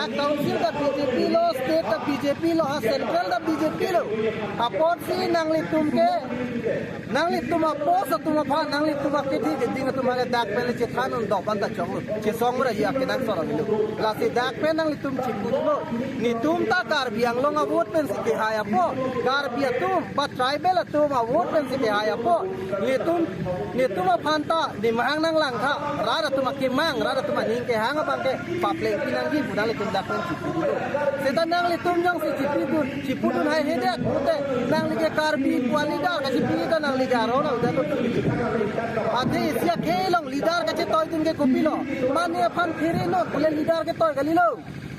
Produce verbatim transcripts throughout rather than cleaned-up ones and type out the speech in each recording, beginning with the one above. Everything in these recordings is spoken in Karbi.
Council ta B J P lo, state ta B J P lo, ha central ta B J P lo. Apotsi nanglitum ke, nanglitum a-post atum aphan, nanglitum akethi keding atum aphan ke dak pen le chethan un dok anta chonglo. Chesong mura ya ke nang sorong lo. Lasi dak pen nanglitum chipudunlo. Netum ta Karbi Anglong a-vote pensi kehai apot. Karbi atum, ba tribal atum a-vote pensi kehai apot. Netum, netum aphan ta nemahang nanglangtha, rat atum akemang, rat atum aning kehang abang ke paplengpi nangji pu nanglitum dak pen chipudunlo. Seta nanglitum jongsi chipudun, chipudun haihedet pute, nangli ke Karbi pu a-leader kachipi ta nangli ke aron a-leader lo. Athe isi akhei along leader kachetoidun ke kopilo? Mane aphan phere non pule leader ketoi kalilo.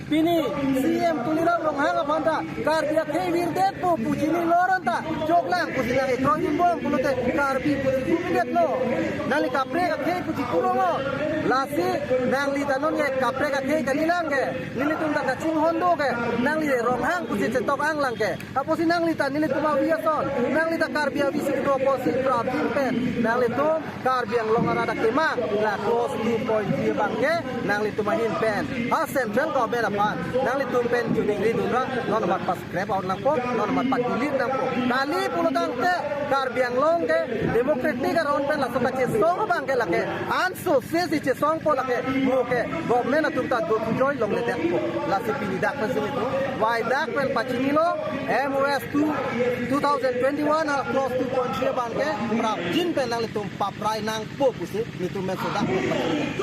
Pini C M Tuliram Ronghang aphan ta Karbi akhei virdetpo pu chini loron ta choklang pusi nangkekroidunbom pulote Karbi pusi pudetlo. Nangli kaprek akhei pusi purong lo. Lasi nangli ta non ke kaprek akhei kalilang ke. Nelitum ta kachinghon do ke. Nangli Ronghang pusi chetok anglang ke. Apotsi nangli ta nelitum avi ason, nangli ta Karbi avi si do apotsi prapjin pen nanglitum Karbi Anglong arat akemang la clause two point three abang ke nanglitum ahin pen ha central government aphan nanglitum pen choningridun ra, non amat pascrap out nangpo, non amat pa-delete nangpo. Kali pulo tangte Karbi Anglong ke democratic aron pen laso kachesong abang ke lake an sose si chesongpo lake mo ke government atum ta do joy longledetpo. Lasi pini dak pen si netum vai dak pen pachinilo, M O S two, two thousand twenty-one ha clause two point three abang ke prapjin pen nanglitum paprai nangpo pusi netum men so dak pen pachinilo.